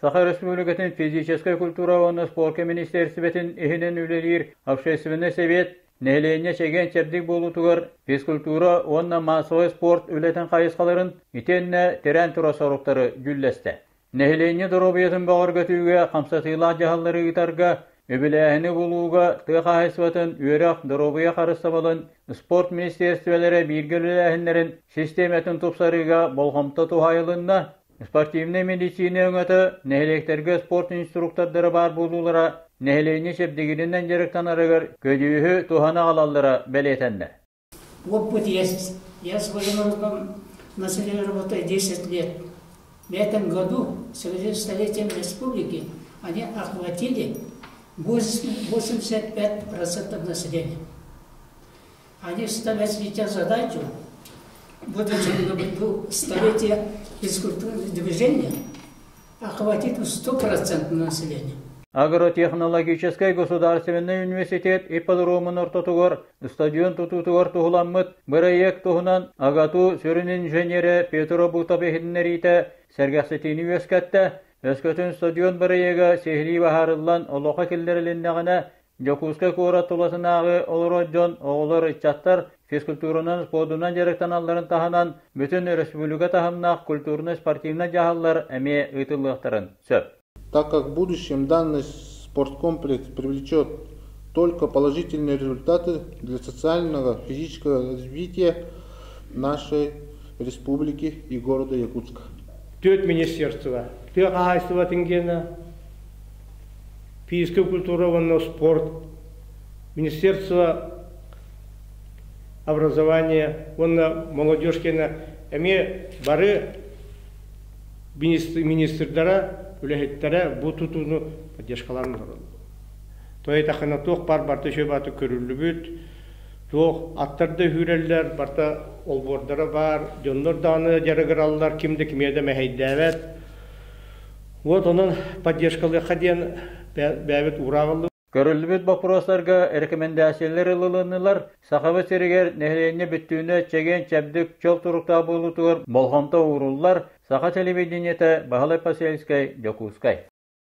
Саха Республикатын физическэй культура уонна спорка министиэристибэтин иһинэн үлэлиир общественнай сэбиэт нэһилиэнньэ чэгиэн-чэбдик буолуутугар физкультура уонна маассабай спорт үлэтин хайысхаларын итиэннэ тирээн турар соруктары дьүүллэстэ. Нэһилиэнньэ доруобуйатын бөҕөргөтүүгэ хамсатыылаах дьаһаллары ыытарга, үбүлээһини булууга тыа хаһаайыстыбатын, үөрэх, доруобуйа харыстабылын, спорт министиэристибэлэрэ бииргэ үлэлээһиннэрин систиэмэтин тупсарыыга болҕомто туһаайылынна. Спортивнай медицина өҥөтө, нэһилиэктэргэ спорт инструктордара баар буолуулара нэһилиэнньэ чэбдигиринэн дьарыктанарыгар көдьүүһү туһана аҕалаллара бэлиэтэннэ. Опыт есть. Я своим родом на селе работаю 10 лет. В этом году, в связи с столетием республики, они охватили 85% населения. Они ставят себе задачу в будущем году столетие физкультурного движения охватить 100% населения. Агротехнологическай государственнай университет ипподромун ортотугар стадион тутуутугар туһуламмыт бырайыак туһунан АГАТУ сүрүн инженерэ Петр Обутов иһитиннэриитэ сэргэхситиини үөскэттэ. Өскөтүн стадион бырайыага сиһилии баһаарыллан олоххо киллэрилиннэҕинэ, Дьокуускай куорат тулатынааҕы олорор дьон, оҕолор, ыччаттар физкультуранан, спордунан дьарыктаналларын таһынан, бүтүн өрөспүүбүлүкэ таһымнаах культурнай-спортивнай дьаһаллар эмиэ ыытыллыахтарын сөп. Так как в будущем данный спорткомплекс привлечет только положительные результаты для социального, физического развития нашей республики и города Якутска. Түөрт министерство тыа хаһаайыстыбатын гена физическая культура уонна спорт, министерство образования уонна молодежь кэнэ эмиэ бары министрдара, үлэһиттэрэ бу тутууну поддержкалаан олороллор. То этахына туох бар барта үчүгэй бааты көрүллүбүт, туох аттар да үүрэллэр, барта олбуордара баар, дьоннор даҕаны дьарыгыраллар, ким да кимиэ да мэһэйдээбэт. Вот онон поддержкалыахха диэн бэйэбит уураах Көрүллүбүт боппуруостарга рекомендациялар ылылыннылар. Сахабыт сиригэр нэһилиэнньэ бүттүүнэ чэгиэн-чэбдик, чөл туруктаах буолуутугар болҕомто ууруллар. Саха телевидениетэ Баһылай Посельскай, Дьокуускай.